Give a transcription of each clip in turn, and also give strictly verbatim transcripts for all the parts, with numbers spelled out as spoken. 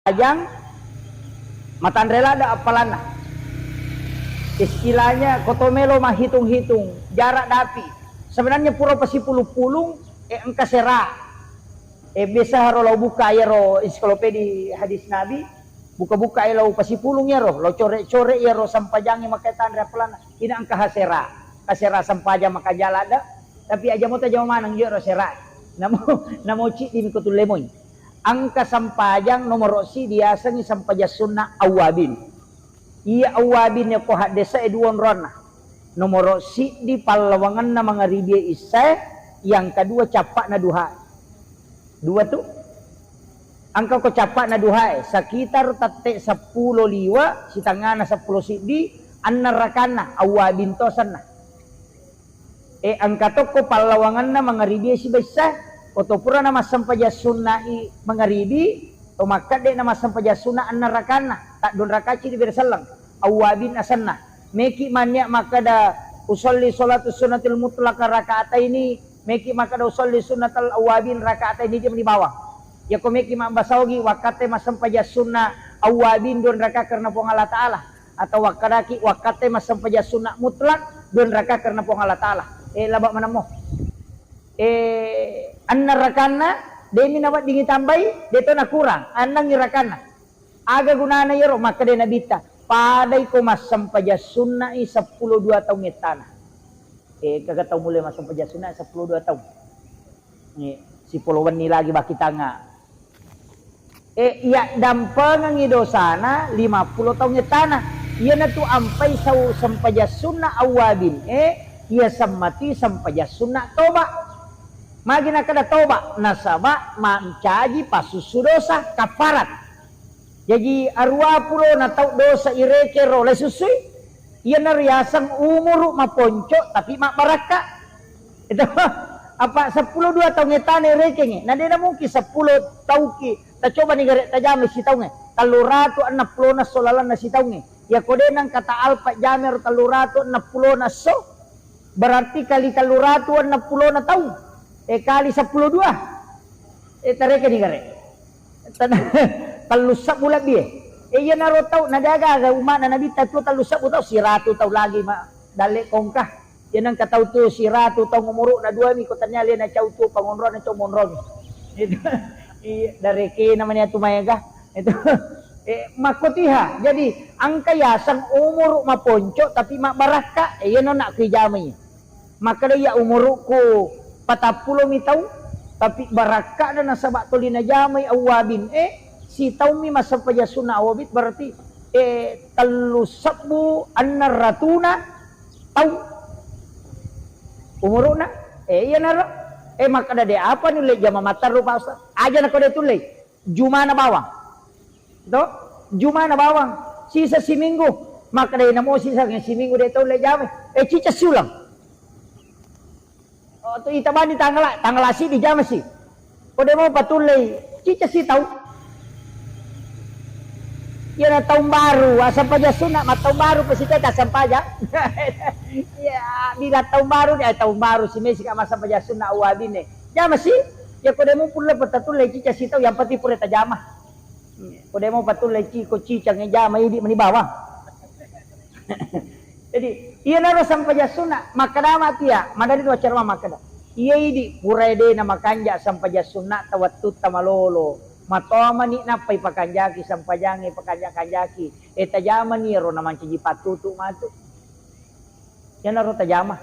Ajang matanre ladde appalanna. Istilahnya, ko to melo mahitung-hitung jarak dapi. Sebenarnya pura pasipulung-pulung, eh, engka sera. Eh, biasa haro lao buka iyaro ensiklopedi hadis Nabi, buka-buka e lao pasipulung iyaro, lao core-core iyaro sampajangnge makkae tanre appalanna. Ina engka hasera. Hasera sampajang makanja ladde. Tapi aja mo tajama maneng iyaro sera. Namo, namo ciddi mi ko tulle moi. Engka sampajang nomoro siddi diasengngi sampajang sunna awwabin. Iya awwabin yako haddesa e dua onronna. Nomoro siddi pallawangenna mangaribie issae, yang kedua cappa'na duha. Dua tu. Engka ko cappa'na duha e, sekitar tette seppulo liwa, sitengana seppulo siddi, enneng rakanna, awwabin to asenna. E, engka tokko pallawangenna mangaribie sibaissa. Ko to purana massempajang sunna'i mangaribi, to makkedde na massempajang sunna enneng rakanna, taddua rakaci dibere selleng, awwabin asenna. Meki mannia makkeda, "Usolli sholatu sunnatil mutlaka rakaataini," meki makkeda, "Usolli sunnatal awwabin rakaataini," je meni bawang. Yako meki mabbasa ogi, wakkatte massempajang sunna awwabin dua raka karena Puang Allah Ta'ala. Atau wakkadaki, wakkatte massempajang sunna mutlak dua raka karena Puang Allah Ta'ala. Eh, laba manemmo. Eh, enneng rakanna, demi naweddingi tambai, de to nakurang, ennengngi rakanna. Aga gunana iyaro? Makkeda Nabitta, padai ko massempajang sunna'i seppulo dua taung ettana. Eh, kaga tau mulai massempajang sunna seppulo dua taung. Eh, sipolo wenni lagi baki tanga. E, iyaddampengengngi dosana lima pulo taung ettana. Iyanatu ampai sau sempajang sunna awwabin e, iya semmati sempajang sunna toba. Magi nakkeda toba? Nasaba mancaji passussu dosa, kafarat. Jaji, aruwa pulo na tau dosa irekero, lai sussui. Iyana riaseng umuru maponco tapi mabbarakka. Itu, apa seppulo dua taung ettana irekengnge, na de na mungkin seppulo tauki, tacobani gare tajamai sitaungnge, tellu ratu enneng pulona esso lalenna sitaungnge. Yako de nengka ta alpa jamero tellu ratu enneng pulona esso, berarti kali tellu ratu enneng pulona taung, eh, kali seppulo dua, eh, tarekeni gare. Ten-, tellu sebbu lebbi e. Eh, iyanaro tau, na de gaga umma'na Nabitta tuo tellu sebbu tau, siratu tau lagi ma dalle kongka. Iya nengka tau tuo siratu tau umuru'na dua mi, ko tania lena cau tuo pangonroanna cau monromi. Itu. Iya, darekena mani atu maega. Itu. Eh, makkotiha. Jadi, engka yaseng umuru maponco tapi mabbarakka. Eh, iyana nak kui jamai. Makkeda, "Iya, umuru'ku patappulo mi taung, tapi barakka'na nasaba toli najamai awwabin e, sitaung mi massempajang sunna awwabin, berarti, eh, tellu sebbu enneng ratuna taung umuru'na." Eh, iyanaro. Eh, makkeda, "De apa nulle jama matteru, Pak Ustaz?" Aja nako de tulle. Jumana bawang. To? Jumana bawang. Sisa siminggu. Makkedai namo sisa siminggu de tau le jamai. Eh, cica siulang. Oh, tu ita bani tanggal, tanggal siddi jamasi. Ko de mo patullei, cica sitau. Iyana taung baru, asempajang sunna, ma taung baru pesiteta asempajang. Iya, bila taung baru ni, eh, taung baru si mesi ka masempajang sunna awabine. Jamasi, ya ko de mo pulle petatullei cica sitau, yang penting pura tajama. Ko de mo patullei ci-, ko cicang e jama idi meni bawang. Jadi, iyanaro sempajang sunna, makkeda matu iya, madari tu acara makkeda. Iya idi, pura de na makanja sempajang sunna ta wettutta malolo. Matoa mani nappai pakanjaki sempajangnge, pakanja-kanjaki. Eh, tajamani iyaro na mancaji pattutu matu. Iyanaro tajama.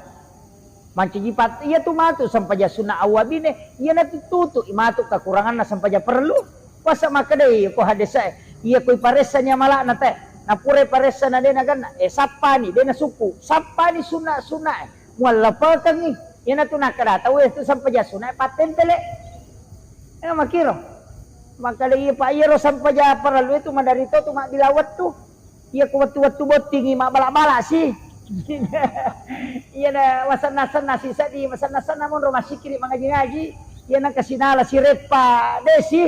Mancaji pat-, iyatu matu sempajang sunna awabine, iyanatu tutu matu kakuranganna sempajang parellu. Puasa makkedai ko hadese, iya ko iparessani amala'na te, napura iparessa na de nagenna, eh, sappani, de nasukku, sappani sunna-sunna e, muallapekengngi. Iyanatu nakkeda tau e tu sempajang sunna e pattempele. Eh, makiro. Makkeda iya pa iyaro sempajang parellu itu madari to tu mabbila wettu. Iya ko wettu-wettu bottingi mabbala-bala si. Iya na wasenna-senna si seddi, wasenna-senna monro massikiri mangaji-ngaji. Iya na kasinala sireppa de si.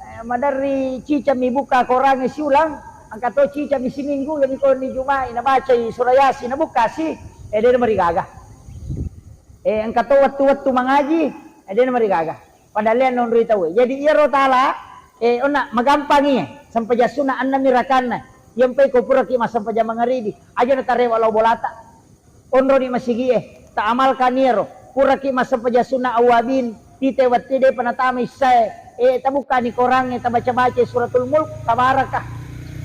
Eh, maderri cicami buka korangnge siulang. Engka to cicami siminggu, iya mi ko ni Jumai nabacai surah Yasin nabuka si. Eh, de na marigaga. Eh, engka to wettu-wettu mangaji, eh, de na marigaga. Padahal iya nonroi tauwe. Jadi iyaro tala, eh, onna magampangi. Sempajang sunna enneng mi rakanna. Iyampai ko puraki massempajang mangaribi, aja natarewa lao bolata. Onroni masigi'e, ta'amalkan iyaro. Puraki massempajang sunna awwabin, pite wettu depa natama issae. Eh, tabukkani korangnge, tabaca-baca Suratul Mulk, tabaraka.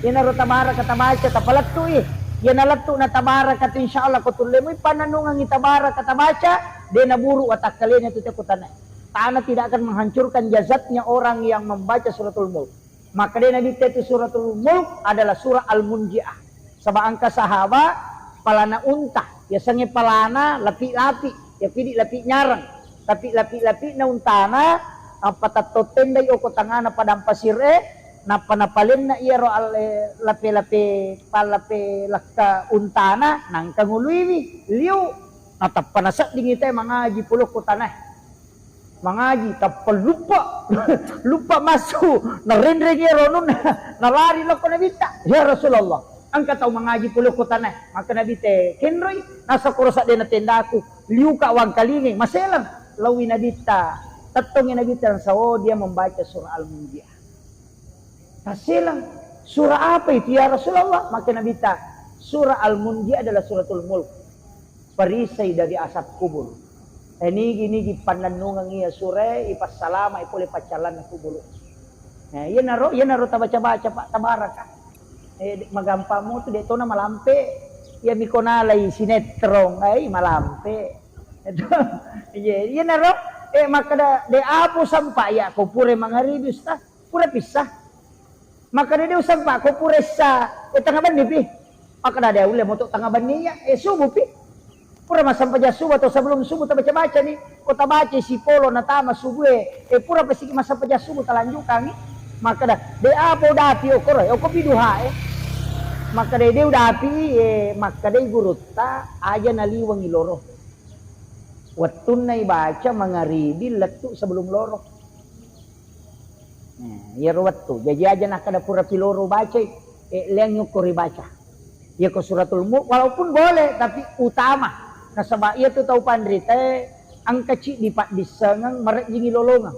Iyanaro tabaraka tabaca, tapalettu'i. Iyana lettu na tabaraka tu, insyaallah ko tullemui pannennungengngi tabaraka tabaca, de naburu watakkalena tu te ko tanae. Tanah tidak akan menghancurkan jasadnya orang yang membaca Suratul Mulk. Makkedai Nabitta itu Suratul Mulk adalah surah Al-Munjiah. Saba engka sahaba palana unta, yasengnge palana lapi-lapi, ya pidi lapi nyareng. Tapi lapi-lapi'na untana, nappa tattottendai oko tangana padang pasir e, nappa napalenna iyaro al-, lape-lape, palape lakka untana, nangka nguluiwi, liu, natappa naseddingi te mangaji pole ko tanae. Mangaji, tappa luppa, luppa massu, narenreng iyaro anunna, nalari lokko Nabitta, "Ya Rasulullah, engka tau mangaji pole ko tanae." Maka Nabitta kenroi, "Nasa koro seddena tendaku, liuka wangkalingai, maseleng." Laowi Nabitta, tettongi Nabitta, "Oh, dia membaca surah Al-Munjiah." Tasselang, "Surah apa itu, ya Rasulullah?" Maka Nabitta, "Surah Al-Munjiah adalah Suratul Mulk. Perisai dari azab kubur." Eh, nigi-nigi pannennungeng iya surae, ipassalama pole paccallanna kuburu. Eh, iyanaro, iyanaro tabaca-baca, Pak, tabaraka. Eh, de-, magampang mutu, de tona malampe. Iya miko nalai sinetron, eh, malampe. Iya, iyanaro, eh, makkeda, "De apo sampa iya ko pura mangaribi, Ustaz?" Pura pissa. Makkeda, "De usampa ko pura issa, eh, tengnga benni pi." Makkeda, "De ulle moto tengnga benni iya, eh, subuh pi." Pura massempajang subuh atau sebelum subuh tabaca-baca ni. Ko tabaca sipolo natama subuh e, eh, pura pasiki massempajang subuh talanjukangi. Makkeda, "De apo udapi okoro, eh, oko pi duha e." Makkeda, "De udapi, eh," makkeda gurutta, "aja naliwengi loro." Wettunna ibaca mangaribi lettu sebelum loro. Nah, iyaro wettu. Jaji aja nakkeda pura piloro bacai, eh, leang yukko ribaca. Iyako Suratul Mulk, walaupun boleh, tapi utama. Nasaba iyatu tau panritae engka ciddi paddissengeng, marejjingi lolongeng.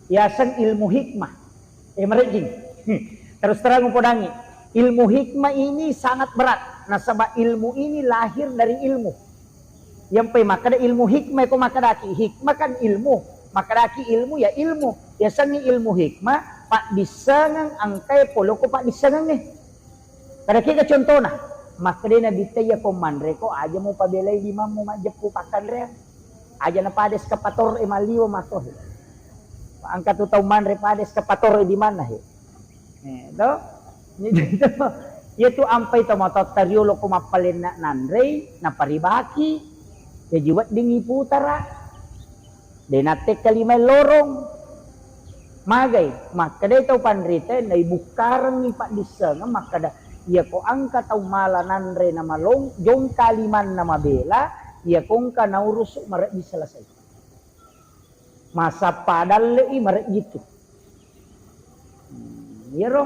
Yaseng ilmu hikmah. Eh, marejjing. Terus terang upodangi, ilmu hikmah ini sangat berat. Nasaba ilmu ini lahir dari ilmu. Iyampai makkeda ilmu hikmah, ko makkedaki hikmah kan ilmu, makkedaki ilmu ya ilmu, yasengngi ilmu hikmah, paddissengeng engkae pole ko paddissengengnge. Kada kega contona, makkedai Nabitta, "Iyako manreko aja mupabelai limammu majjeppu pakkanreang, aja napada eskapator e malliwo matohe." Engka tu tau manre pada eskapator e di mana he? Eh, to? Jadi to, iyatu ampai to matotta riolo ko mappalenna nanrei, naparibaki, jaji weddingngi putara. De nattekka limae lorong. Magai, makkedai tau panritae, naibukkarengngi paddissengeng, makkeda, "Iyako engka tau mala nanre namalong, jongka limanna mabela, iyako engka naurusu marejji selesai." Masappa dalle'i marejjitu. Hmm, iyaro,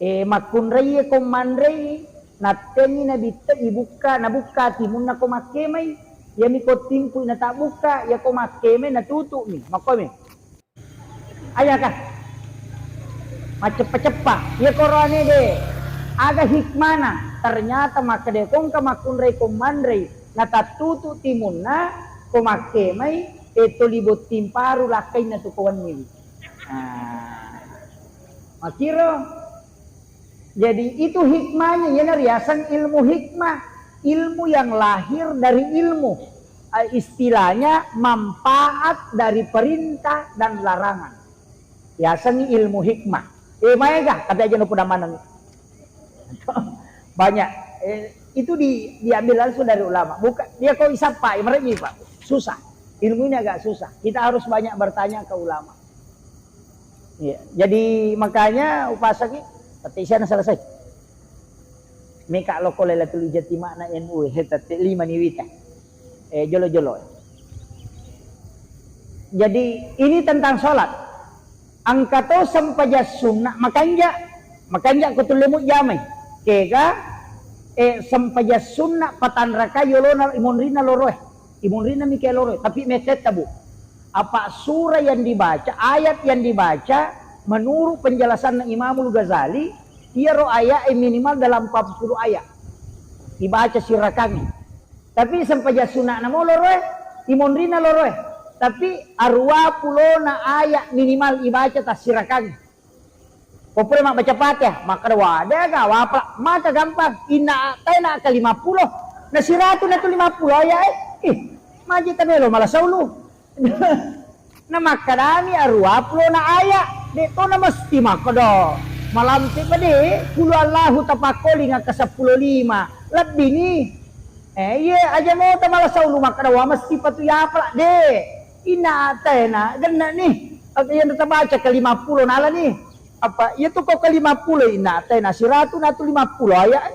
eh, makkunraiye ko manrei, nattengngi Nabitta ibukka, nabukka timunna ko makkemai. Iyami ko timpui natabbukka, iyako makkemai natutu'mi, makkomi. Ayaka. Maceppa-ceppa. Iya koroane de. Aga hikmana? Ternyata makkeda ko engka makkunrai ko manrei, natattutu timunna, ko makkemai, e toli botting paru lakkainna tu ko wenniwi. Nah. Makiro. Jadi itu hikmahnya, iyana riaseng ilmu hikmah. Ilmu yang lahir dari ilmu. Eh, istilahnya manfaat dari perintah dan larangan. Yasengngi ilmu hikmah. Eh, maega, tapi aja nuku damaneng. Banyak. Eh, itu di, diambil langsung dari ulama. Bukan, dia kau isappa, ya, mereka, Pak. Susah. Ilmu ini agak susah. Kita harus banyak bertanya ke ulama. Iya. Jadi makanya upasaki, tapi sana selesai. Meka loko Lailatul Ijtima'na N U, he, tette lima ni wita. Eh, jolo-jolo. Jadi, ini tentang sholat. Engka to sempajang sunna makanja, makanja ko tullemu jamai. Kega, eh, sempajang sunna patanraka yolona imonrina loroe. Imonrina mike loroe, tapi metetta, Bu. Apa surah yang dibaca, ayat yang dibaca, Menurut penjelasanna Imamul Ghazali, iyaro aya'e minimal dalam empat puluh ayat. Ibaca sirakangnge. Tapi sempajang sunna'na mo loroe, imonrina loroe. Tapi aruwa pulona ayat minimal ibaca tassirakangnge. Ko pura mabbaca Fatihah, makkeda, "Wah, de' gaga wapala, maka gampang. Inna a'taina ka lima puluh. Na siratu na tu lima puluh ayat, eh. Ih, maji tamelo mala saulu." Na makkedami aruwa pulona ayat, de' to na mesti makkeda. Malampe bede, pulu Allahu tapakkoling ka seppulo lima. Lebbini. Eh, iye, aja mo ta mala saulu makkeda, "Wa, mesti patu yapala." De'. Inna a'taina, genna ni. Apa yang tabaca ke lima puluh nala ni. Apa, iya tu ko ke lima puluh inna a'taina, siratu na tu lima puluh ayat.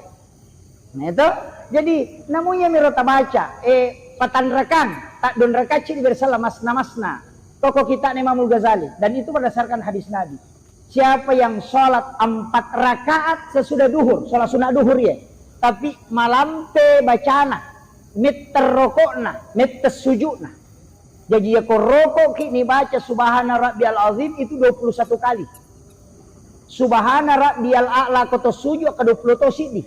Nah, itu. Jadi, namu iya miro tabaca, eh, patanrakang, tak donrakang ci dibersala masna-masna. Toko kita Imamul Ghazali. Dan itu berdasarkan hadis Nabi. Siapa yang sholat empat rakaat sesudah duhur, sholat sunnah duhur ya, tapi malampe bacana, metter rokokna, metter sujudna. Jadi ya ko rokok ki ni baca Subhana Rabbiyal Azim itu dua puluh satu kali. Subhana Rabbiyal A'la ko to sujud ke dua puluh to siddi.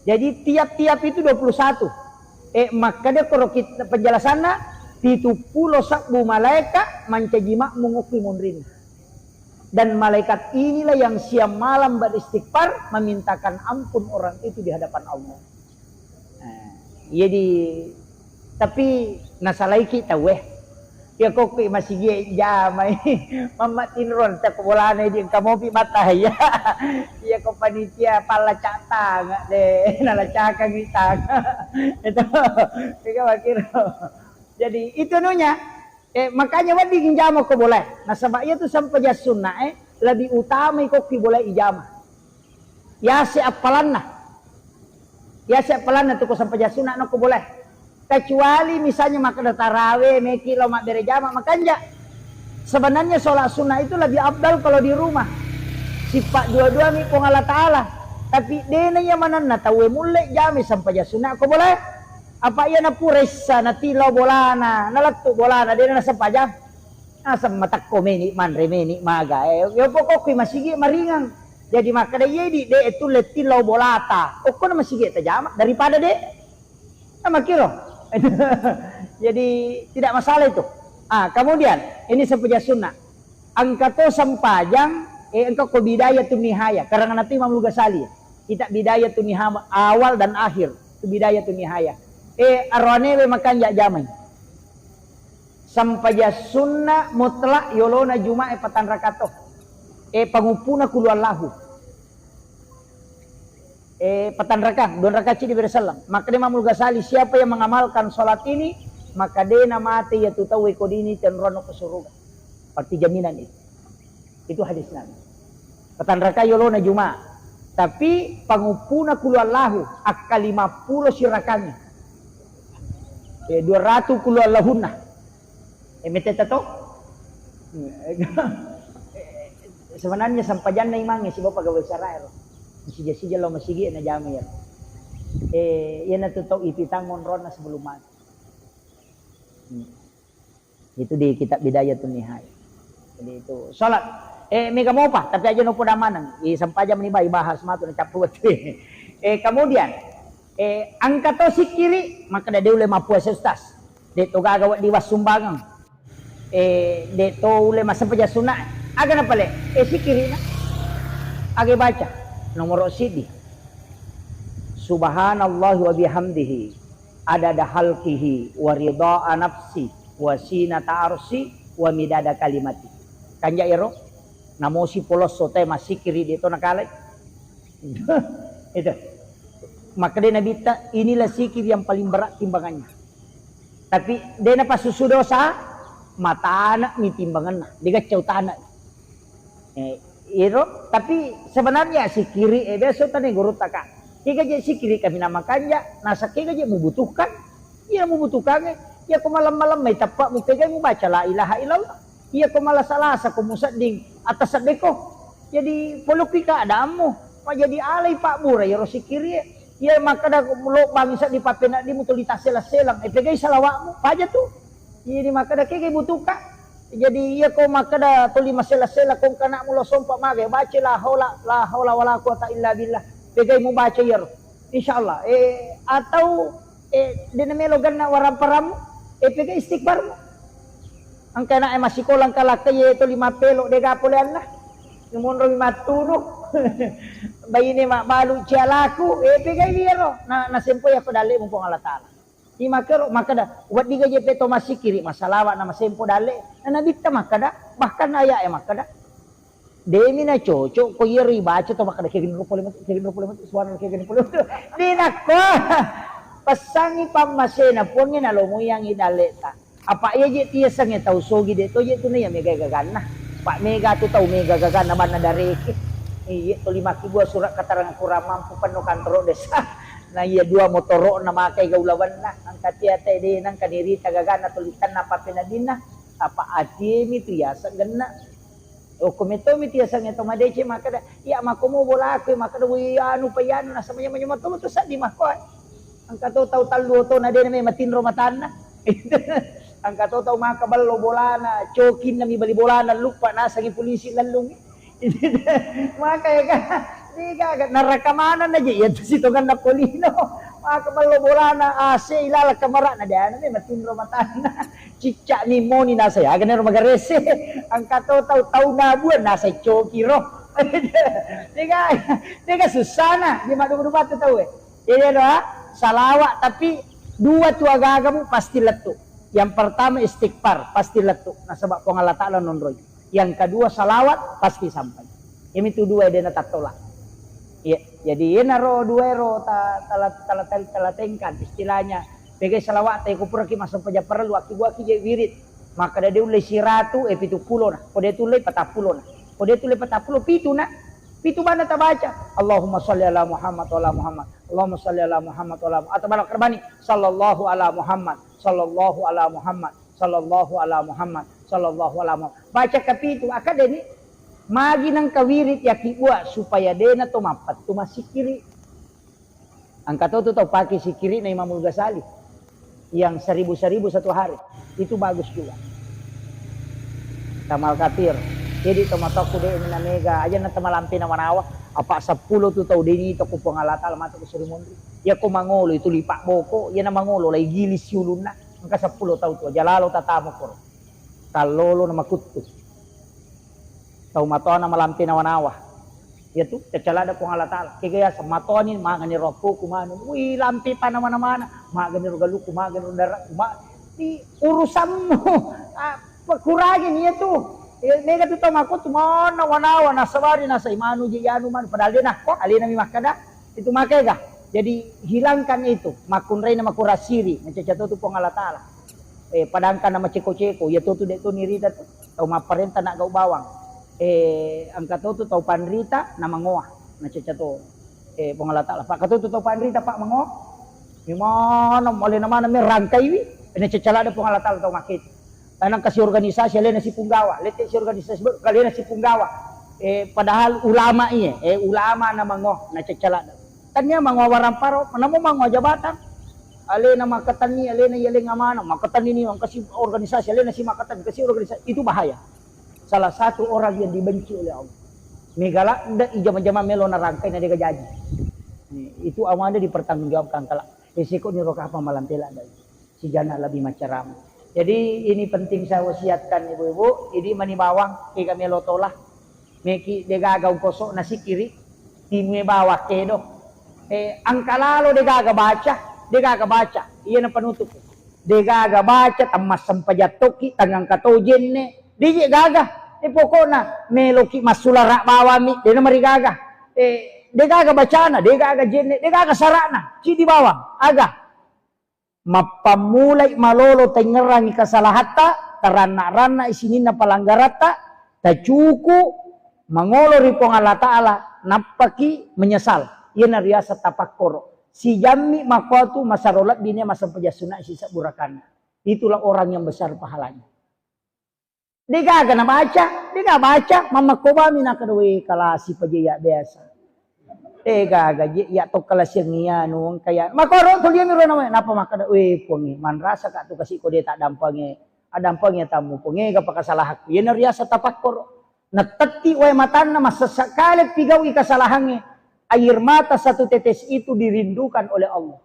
Jadi tiap-tiap itu dua puluh satu. Eh, makkeda koro kit-, penjelasanna, pitu pulo sabbu malaika mancaji makmum okki monrinna. Dan malaikat inilah yang siang malam beristighfar, memintakan ampun orang itu di hadapan Allah. Nah, jadi, tapi nasalaiki tauwe. Iya kokki masigie jamai. Mamma tinron tak bolana di engka mopi mata ya. Iya ko panitia palla catang de, nalacakang tang. Itu. Tiga wakiro. Jadi itu nunya. Eh, makanya wedding jama ko boleh. Nasaba iya tu sempajang sunnah, eh, lebih utama kokki boleh ijama. Yase appalanna. Yase appalanna tu ko sempajang sunnah nako boleh. Kecuali misalnya makkeda tarawe, meki lo mabbere jama, makanja. Sebenarnya sholat sunnah itu lebih afdal kalau di rumah. Sifat dua-dua mi Puang Allah Ta'ala. Tapi dena iya manenna tauwe mulle jami sempajang sunnah ko boleh. Apa iya napura issa, natillau bolana, nalettu bolana, dena nasempajang. Aseng matakko meni manre meni maga. Eh, yo pokokku masigi maringang. Jadi makkeda, "Iye di, de tulle tillau bolata." Okkona masigi tajama daripada de. Sama kiro. Jadi tidak masalah itu. Ah, kemudian ini sempajang sunnah. Engka to sempajang, eh, engka ko Bidayatun Nihaya. Karangan Imam Ghazali. Kitab Bidayatun Nihaya awal dan akhir. Itu Bidayatun Nihaya. Eh, aroanewe makanja jamai. Sempajang sunna mutlak yolona Jumae patanrakato. Eh, panguppuna kulu Allahu. Eh, patanrakang, dua rakaat ceddi bere selleng. Makkeda Imamul Ghazali, siapa yang mengamalkan salat ini, maka dena mate yatu tauwe ko dini tenrono ke surga. Berarti jaminan itu. Itu hadis Nabi. Patanrakai yolona Juma. Tapi panguppuna kulu Allahu, akka lima pulo sirakangi. Eh, dua ratu kulu Allahunna. Eh, meteta to? Sebenarnya sempajanna imangnge sibawa pegawai saraero. Sija-sija lo masigi na jama ya. Eh, iya natu tau ipitang monronna sebelum mati. Hmm. Itu di kitab Bidayatun Nihayah. Jadi itu salat. Eh, mega mopa, tapi aja nopo damaneng. I sempajang meni bai bahas matu na cappu wettu. Eh, kemudian, eh, engka to sikkiri, makkeda de ulle mappuasa, Ustaz. De to gaga wedding wassumbangeng. Eh, de to ulle massempajang sunna. Aga napale? Eh, sikkirina. Aga baca? Nomoro siddi. Subhanallahi wa bihamdihi. Adada khalqihi wa ridha nafsi wa zinata arsy wa midada kalimati. Kanja ero, namosi polosso te masikiri de to nakalai. Itu. Maka de Nabitta, inilah sikir yang paling berat timbangannya. Tapi de napassusu dosa, matana mi timbanganna, de gacca utana. Eh, iro, tapi sebenarnya sikiri, eh, biasa tane guru taka. Kega je sikiri kami nama kanja, nasa kega je membutuhkan. Iya membutuhkan, eh. Iya ko malam-malam mai teppa mu pegai mu baca la ilaha illallah. Iya ko malasa-lasa ko musedding atas seddeko. Jadi polokki keadaanmu. Majadi alai pabbura iyaro sikiri. Iya makkeda lobbangi seddi pappeneddimu tuli tasselang-selang. Eh, pegai salawatmu. Paja tu. Jadi makkeda kegai butuhka. Jadi iya ko makkeda tuli masela-sela ko engka anakmu lo sompa maga, baca la haula, la haula wala quwata illa billah. Pegai mubaca iyaro. Insyaallah. Eh, atau, eh, dena melo ganna waramparammu, eh, pegai istighfarmu. Engka anak e massikola engka lakka ye tuli mappelo dega poleanna. Numonro mattunu. Baine mabbalu cialaku, eh, pegai iyaro. Na, nasempo iya ko dalle mumpung Allah Taala. Imakero makkeda, wedding aja pe to massikiri, masalawa na masempo dalle. Na nabitta makkeda, bahkan ayat e makkeda, demi na cocok ko iyaro ibaca to makkeda kegenro pole matu, kegenro pole matu, suara kegenro pole matu. Di nakko. Pesangi pammasena puangnge nalomoyangi dalleta. Apa iya je tiasangnge tau sogi de to je tu na iya mega gaganna. Pak mega tu tau mega gaganna banna dareke. Iye tuli makkibua surat keterangan kurang mampu penno kantoro desa. Na iya dua motoro'na makai gaulawenna, engka tiata de nengka nirita gaganna tuli tenna pappenadinna, apa atiemi tu yaseng genna. Okko metomi tu yaseng to madeceng makkeda, iya makkomo bolaku, makkeda, woi anu pa iyanu, nasaba nyameng-nyameng to tu seddi makko. Engka to tau tallu otona de name matinro matanna. Engka to tau maka bello bolana, cokinna mi bali bolana luppa nasengi polisi lellungi. Maka ya kan, dega naraka maneng na je, iya tu sitonganna polino. Maka bello bolana, A C ilala kamarana, de anu me matinro matanna. Cicca mi moni nasa ya, agane ro magarese. Engka to tau, tau nabuan nasa coki ro. Dega, dega susana, di madu-madu batu tau e. Jadi ada salawat, tapi dua tu agagamu pasti lettu. Yang pertama istighfar, pasti lettu. Nasaba Puang Allah Taala nonroi. Yang kedua salawat pasti sampai. Iyami tu dua dena tattola. Iya, jadi yenaro dua ero ta-, tala-, tala-, tala-, talatengkan istilahnya. Pegai salawat te ko puraki massempajang parellu, akkibuaki je wirid. Makkeda de ulle siratu, eh, pitu pulo na. Ko de tu ulle patappulo na. Ko de tu ulle patappulo, pitu na. Pitu bana tabaca. Allahumma shalli ala Muhammad wa ala Muhammad. Allahumma shalli ala Muhammad wa ala Muhammad. Atau bana kerbani. Sallallahu ala Muhammad. Sallallahu ala Muhammad. Sallallahu ala Muhammad, sallallahu ala Muhammad. Baca kapitu, akkeda ni, magi nengka wirid yakibbua supaya dena to mappettu massikiri. Engka to tu tau pake sikirina Imamul Ghazali yang seribu-seribu satu hari. Itu bagus juga. Tamal katir. Jadi to matoku de na mega, aja na tamalampe na manawa, apa seppulo tu tau deni to ku Puang Allah Taala matu ku suri munri. Ya ko mangolo itu lipak boko, ya na mangolo lai gilis siulunna. Engka seppulo tau tu, aja lalo tatamu koro. Tallolo na makuttu. Tau matoana malampe nawa-nawa. Iya tu, caccalada Puang Allah Taala. Kega yaseng matoani, magani ro akkoku manu. Wih, lampe pa nama-namana. Magani ro galukku, magani ro darakku, ma-, di urusanmu. Ah, pekurangi iya tu. Eh, mega tu tau makuttu, mana wanawa, nasabari, nasai manu je yanu manu. Padahal de nakko, alena mi makkada. Itu makega. Jadi hilangkan itu, makkunraina makurasiri, macaca to tu Puang Allah Taala. Eh, padangkan na maceko-ceko, iya to tu de to nirita tu. Tau mapparenta na gau bawang. Eh, engka to tu tau panrita na mangoa, macaca to. Eh, Puang Allah Taala. Pak to tu tau panrita, Pak, mangoa. Memana, alena mana merangkaiwi, na cacalada Puang Allah Taala tau makkeda. Nang kasi organisasi alena sipunggawa, lette si organisasi baru alena sipunggawa. Eh, padahal ulama iye, eh, ulama na mangoa, na caccala. Tania mangoa waramparo, namo mangoa jabatan. Alena makkatenni, alena iyaleng amanah, makkatenni ni, kasi organisasi, alena si makkatenni, kasi organisasi. Itu bahaya. Salah satu orang yang dibenci oleh Allah. Mega ladde i jama-jama melo narangkai na dega jaji. Itu amana dipertanggungjawabkan kelak. Risiko ni roka apa malam pelak dai. Sijana lebih macam. Jadi ini penting saya wasiatkan ibu-ibu, jadi mani bawang, kega melo tola, meki degaga ungkosok nasikiri, timue bawang kedo. Eh, angka lalo degaga baca, degaga baca, iya na penutup. Degaga baca, temmassempajang tokki, tangangka to jenne, deje gaga. Eh, pokokna meloki massulara bawami, dena marigaga. Eh, degaga bacana, degaga jenne, degaga sarana, cidi bawang, aga. Mappammulai malolo taingngerangngi kasalahatta, taranna-ranna i sininna palanggaratta, tacuku, mangolo ri Puang Allah Ta'ala, nappaki menyesal. Iyana riaseng tapakkoro. Sijammi makkuatu masaro lebbi nia massempajang sunna sisebbu rakanna. Itulah orang yang besar pahalanya. Degaga nabaca, dega baca, mammakko bami nakkeda, "We, kalasi paja iya biasa." Degaga je iya to kalasiang iya nu engka iya. Makkoro tuli mi ro nama, napa makkeda, "We, Puangnge, manrasa ka tu kasi ko de taddampange Adampeng ya tamu, pengega pakasalahakku. Iyana riasa tapakkoro. Natetti wae matanna, massessa kale pigau'i kasalahangnge. Air mata satu tetes itu dirindukan oleh Allah.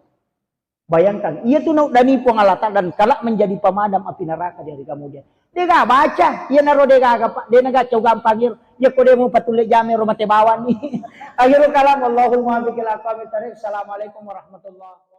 Bayangkan, iya tu nauddani Puang Allah Ta'ala dan kelak menjadi pemadam api neraka di hari kemudian. Dega baca, iya naro dega aga, Pak, dena gaco gampang iro. Iya ko demo patulle jame ro mate bawang ni. Akhirul kalam, Allahul muwaffiq ila aqwamit thariq. Assalamualaikum warahmatullahi